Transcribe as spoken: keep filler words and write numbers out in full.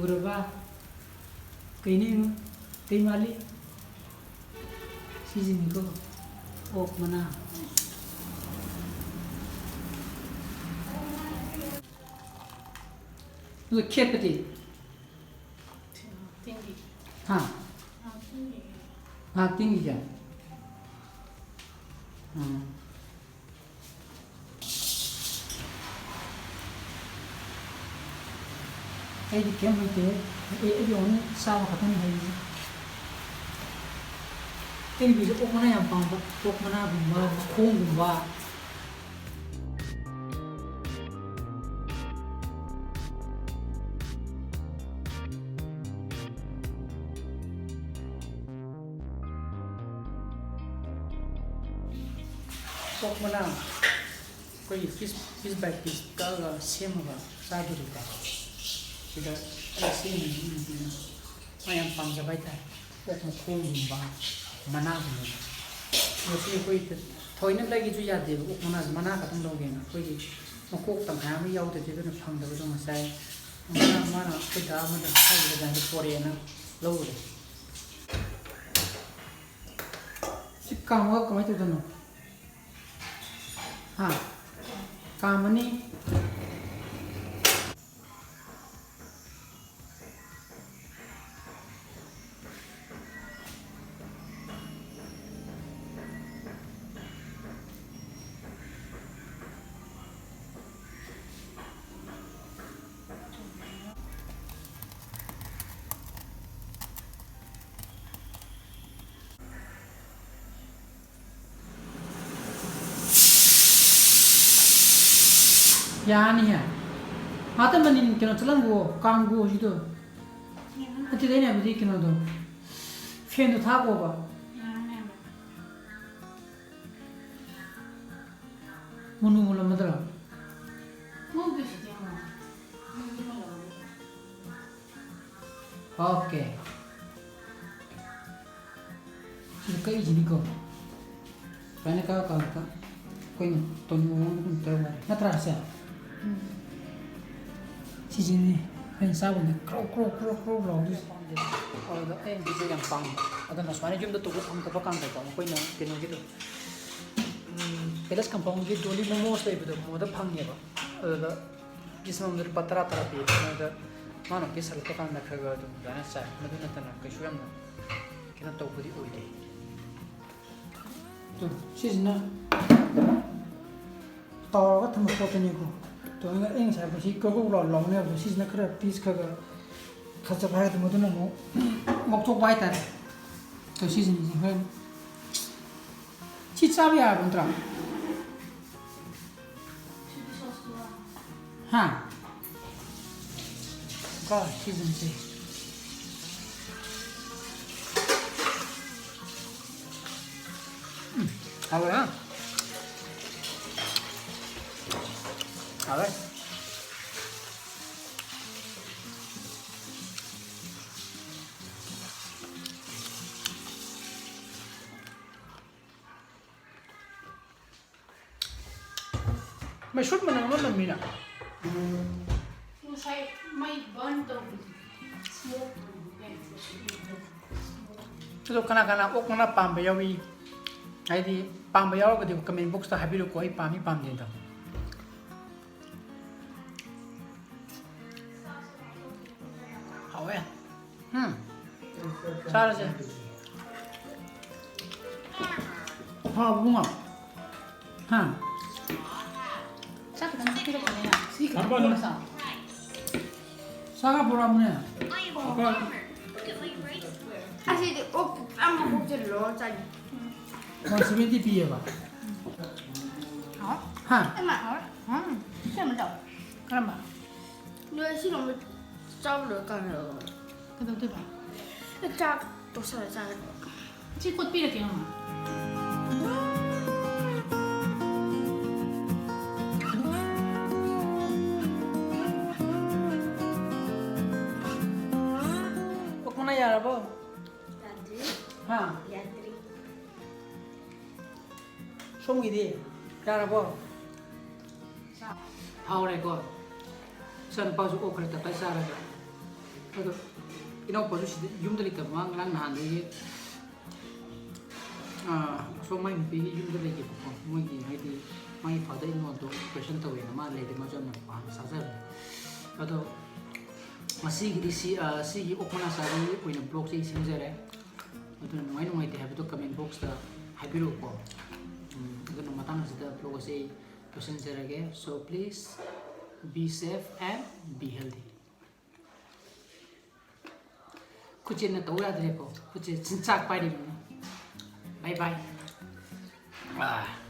ꯕꯕꯥ, ꯀꯩꯅꯦ? ꯀꯩ ꯃꯥꯜꯂꯤ? ꯁꯤꯁꯤꯅꯤꯀꯣ, ꯑꯣꯛ ꯃꯅꯥ꯫ ꯑꯗꯨ ꯈꯦꯠꯄꯗꯤ? ꯍꯥ? ꯉꯥꯏꯍꯥꯛꯇꯪꯒꯤꯁꯦ? ꯎꯝ꯫ ꯑꯩꯗꯤ ꯀꯩꯝ ꯍꯩꯇꯦ꯫ ꯑꯩ, ꯑꯩꯗꯤ only ꯆꯥꯕ ꯈꯛꯇꯅꯤ ꯍꯩꯔꯤꯁꯦ꯫ ꯑꯩ ꯅꯨꯄꯤꯁꯦ ꯑꯣꯛ ꯃꯅꯥ ꯌꯥꯝ ꯄꯥꯝꯕ, ꯑꯣꯛ ꯃꯅꯥꯒꯨꯝꯕ, ꯃꯈꯣꯡꯒꯨꯝꯕ꯫ ꯑꯣꯛ ꯃꯅꯥ ꯑꯩꯈꯣꯏꯒꯤ piece, piece by piece ꯀꯛꯑꯒ ꯁꯦꯝꯃꯒ ꯆꯥꯗꯣꯔꯤꯀꯣ꯫ ꯁꯤꯗ ꯑꯩ ꯁꯦꯝꯃꯤꯁꯤ ꯅꯨꯄꯤꯅ ꯃꯥ ꯌꯥꯝ ꯄꯥꯝꯖꯕ ꯍꯥꯏꯇꯥꯔꯦ꯫ ꯑꯣꯛ ꯃꯈꯣꯡꯒꯨꯝꯕ, ꯃꯅꯥꯒꯨꯝꯕ꯫ ꯃꯁꯤ ꯑꯩꯈꯣꯏ ꯊꯑꯣꯏꯅ ꯂꯩꯒꯦꯁꯨ ꯌꯥꯗꯦꯕ, ꯑꯣꯛ ꯃꯅꯥꯁꯦ, ꯃꯅꯥ ꯈꯛꯇꯪ ꯂꯧꯒꯦꯅ꯫ ꯑꯩꯈꯣꯏꯒꯤ ꯃꯀꯣꯛ ꯇꯪꯈꯥꯏ ꯑꯃ ꯌꯥꯎꯗ꯭ꯔꯗꯤ ꯑꯗꯨꯅ ꯐꯪꯗꯕꯗꯣ ꯉꯁꯥꯏ ꯃꯅꯥ, ꯃꯥꯅ ꯑꯩꯈꯣꯏ ꯗꯥ ꯑꯃꯗ ꯍꯥꯏꯕꯗ ꯑꯗꯨꯃꯥꯏꯅ ꯄꯣꯔꯛꯑꯦꯅ ꯂꯧꯔꯦ꯫ ꯁꯤ ꯀꯥꯝꯃꯒ ꯀꯃꯥꯏꯅ ꯇꯧꯗꯣꯏꯅꯣ? ꯍꯥ? ꯀꯥꯝꯃꯅꯤ꯫ ꯌꯥꯅꯤꯍꯦ꯫ ꯉꯥꯛꯇꯪ ꯃꯅꯤꯟ ꯀꯩꯅꯣ ꯆꯠꯂꯝꯒꯣ, ꯀꯥꯝꯒꯣ ꯍꯧꯖꯤꯛꯇꯣ꯫ ꯅꯠꯇꯦꯗ, ꯑꯩꯅ ꯍꯥꯏꯕꯗꯤ ꯀꯩꯅꯣꯗꯣ, fan ꯗꯣ ꯊꯥꯒꯣꯕ꯫ ꯃꯨꯟꯕꯨ ꯃꯨꯜꯂꯝꯃꯗ꯭ꯔꯣ? ꯃꯨꯟꯗ꯭ꯔꯤꯁꯤꯗꯤ ꯑꯃꯨꯛ꯫ ꯃꯨꯟꯗꯤ ꯃꯨꯜꯂꯝꯃꯅꯤ꯫ Okay꯫ ꯁꯤꯗ ꯀꯛꯏꯁꯤꯅꯤꯀꯣ꯫ ꯁꯨꯃꯥꯏꯅ ꯀꯛꯑꯀꯥꯟꯗ ꯑꯩꯈꯣꯏꯅ ꯇꯧꯅꯤꯡꯕ ꯃꯑꯣꯡꯗ ꯑꯗꯨꯝ ꯇꯧ ꯌꯥꯔꯦ꯫ ꯅꯠꯇ꯭ꯔꯥ ꯁꯦ? ꯎꯝ꯫ ꯁꯤꯁꯤꯅꯤ꯫ ꯑꯩꯅ ꯆꯥꯕꯅꯦ ꯀ꯭ꯔꯧ ꯀ꯭ꯔꯧ ꯀ꯭ꯔꯧ ꯀ꯭ꯔꯧ ꯂꯥꯎꯗꯣꯏꯁꯦ꯫ ꯑꯗꯨꯗ ꯑꯩꯅ ꯄꯤꯖ ꯌꯥꯝ ꯄꯥꯝꯃꯦ꯫ ꯑꯗꯨꯅ ꯁꯨꯃꯥꯏꯅ ꯌꯨꯝꯗ ꯇꯧꯕ ꯐꯪꯗꯕ ꯀꯥꯟꯗꯀꯣ, ꯑꯩꯈꯣꯏꯅ ꯀꯩꯅꯣꯒꯤꯗꯣ, ꯎꯝ, Palace Compound ꯒꯤ Dolly Momos ꯂꯩꯕꯗꯣ, ꯃꯣꯃꯣꯗ ꯐꯪꯉꯦꯕ꯫ ꯑꯗꯨꯗ piece ꯑꯃꯃꯝꯗ ꯂꯨꯄꯥ ꯇꯔꯥ ꯇꯔꯥ ꯄꯤ꯫ ꯑꯗꯨꯗ ꯃꯥꯅ piece ꯍꯜꯂꯛꯄ ꯀꯥꯟꯗ ꯈꯔ ꯈꯔ ꯑꯗꯨꯝ ꯑꯗꯨꯃꯥꯏꯅ ꯆꯥꯏ꯫ ꯃꯗꯨ ꯅꯠꯇꯅ ꯀꯩꯁꯨ ꯌꯥꯝꯅ ꯀꯩꯅꯣ ꯇꯧꯕꯗꯤ ꯑꯣꯏꯗꯦ꯫ ꯇꯨ, ꯁꯤꯁꯤꯅ ꯇꯥꯎꯔꯒ ꯊꯝꯕ ꯄꯣꯠꯇꯨꯅꯤꯀꯣ꯫ ꯇꯣ, ꯑꯩꯅ, ꯑꯩ ꯉꯁꯥꯏ ꯃꯁꯤ ꯀꯧ ꯀꯧ ꯂꯥꯎ ꯂꯥꯎꯅꯦꯕꯗꯣ, ꯁꯤꯁꯤꯅ ꯈꯔ piece ꯈꯔ ꯈꯔ ꯈꯖꯤꯛ ꯍꯥꯏꯔꯒ ꯑꯗꯨꯝ ꯑꯗꯨꯅ ꯑꯃꯨꯛ ꯉꯧꯊꯣꯛꯄ ꯍꯥꯏꯇꯥꯔꯦ꯫ ꯇꯣ, ꯁꯤꯁꯤꯅ ꯍꯣꯔꯦꯟ ꯁꯤ ꯆꯥꯕ ꯌꯥꯔꯕ ꯅꯠꯇ꯭ꯔꯥ? ꯍꯥ? ꯀꯣ, ꯁꯤꯁꯤꯅ ꯁꯤ꯫ ꯎꯝ, ꯍꯥꯎꯋꯦ, ꯍꯥ? ꯍꯥꯎꯋꯦ꯫ ꯃꯩꯁꯨꯠ ꯃꯅꯝ ꯑꯃ ꯅꯝꯃꯤꯅ꯫ ꯉꯁꯥꯏ ꯃꯩ burn ꯇꯧꯕꯗꯣ, smoke ꯇꯧꯕꯗꯣ꯫ ꯑꯗꯣ ꯀꯅꯥ ꯀꯅꯥ ꯑꯣꯛ ꯃꯅꯥ ꯄꯥꯝꯕ ꯌꯥꯎꯏ? ꯍꯥꯏꯗꯤ ꯄꯥꯝꯕ ꯌꯥꯎꯔꯒꯗꯤ comment box ꯇ ꯍꯥꯏꯕꯤꯔꯛꯎꯀꯣ, ꯑꯩ ꯄꯥꯝꯃꯤ ꯄꯥꯝꯗꯦꯗꯣ꯫ ꯍꯥꯎꯋꯦ꯫ ꯎꯝ꯫ ꯆꯥꯔꯁꯦ꯫ ꯍꯥꯎꯕ꯭ꯔꯣ? ꯍꯥ? ꯆꯥꯛ ꯈꯤꯇꯪ ꯄꯤꯔꯛꯄꯅꯦ꯫ ꯁꯤ ꯈꯤꯇꯪ ꯄꯤꯔꯛꯑꯣ꯫ ꯆꯥꯛ ꯄꯨꯔꯛꯑꯝꯕꯅꯦ꯫ ꯑꯁꯤꯗꯤ ꯑꯣꯛ ꯄꯨꯔꯥ ꯃꯀꯣꯛꯁꯦ ꯂꯣꯏ ꯆꯥꯏ꯫ One seventy ꯄꯤꯌꯦꯕ꯫ ꯍꯥꯎ꯫ ꯍꯥ? ꯏꯃꯥ, ꯍꯥꯎ꯫ ꯎꯝ, ꯁꯤ ꯑꯃ ꯆꯥꯎ꯫ ꯀꯔꯝꯕ? ꯅꯣꯏ ꯁꯤ ꯂꯣꯡꯕ ꯆꯥꯕ ꯂꯣꯏꯔꯀꯥꯟꯗ ꯀꯩꯗꯧꯗꯣꯏꯕ? ꯆꯥꯛ ꯇꯣꯠꯁꯜꯂ ꯆꯥꯔꯅꯤ꯫ ꯁꯤ ꯀꯣꯠꯄꯤꯔꯛꯀꯦ, ꯃꯃꯥ꯫ ꯑꯣꯛ ꯃꯅꯥ ꯌꯥꯔꯕꯣ? ꯌꯥꯗ꯭ꯔꯤ꯫ ꯍꯥ? ꯌꯥꯗ꯭ꯔꯤ꯫ ꯁꯣꯝꯒꯤꯗꯤ ꯌꯥꯔꯕꯣ? ꯍꯥꯎꯔꯦꯀꯣ? ꯏꯆꯥꯅꯨꯄꯥꯁꯨ ꯑꯣꯛ ꯈꯔ ꯇꯞꯇꯥꯏ ꯆꯥꯔꯒ, ꯑꯗꯣ ꯏꯅꯥꯎꯄꯥꯁꯨ ꯁꯤꯗ ꯌꯨꯝꯗ ꯂꯩꯇꯕ, ꯃꯥ ꯉꯔꯥꯡ ꯅꯍꯥꯟꯗꯒꯤ, ꯑꯥ, ꯑꯁꯣꯝ ꯃꯥꯏ ꯅꯨꯄꯤꯒꯤ ꯌꯨꯝꯗ ꯂꯩꯈꯤꯕꯀꯣ, ꯃꯣꯏꯒꯤ ꯍꯥꯏꯗꯤ ꯃꯥꯒꯤ father in lawꯗꯣ operation ꯇꯧꯋꯦꯅ ꯃꯥ ꯂꯩꯔꯦ, ꯃꯥꯁꯨ ꯌꯥꯝꯅ ꯄꯥꯝꯅ ꯆꯥꯖꯕꯅꯦ꯫ ꯑꯗꯣ ꯉꯁꯤꯒꯤꯗꯤ ꯁꯤ, ꯑꯥ, ꯁꯤꯒꯤ ꯑꯣꯛ ꯃꯅꯥ ꯆꯥꯕꯒꯤ ꯑꯣꯏꯅ vlogꯁꯦ ꯑꯩ ꯁꯦꯝꯖꯔꯦ꯫ ꯑꯗꯨꯅ ꯅꯨꯡꯉꯥꯏ ꯅꯨꯡꯉꯥꯏꯇꯦ ꯍꯥꯏꯕꯗꯣ comment boxꯇ ꯍꯥꯏꯕꯤꯔꯛꯎꯀꯣ꯫ ꯎꯝ, ꯑꯗꯨꯅ ꯃꯇꯥꯡ ꯑꯁꯤꯗ vlog ꯑꯁꯤ ꯑꯩ ꯂꯣꯏꯁꯤꯟꯖꯔꯒꯦ꯫ So please be safe and be healthy. ꯈꯨꯠꯁꯦ ꯅꯠꯇꯧ ꯌꯥꯗ꯭ꯔꯦꯀꯣ, ꯈꯨꯠꯁꯦ ꯆꯤꯟꯖꯥꯛ ꯄꯥꯏꯔꯤꯕꯅꯤ꯫ Bye bye. ꯑꯥ꯫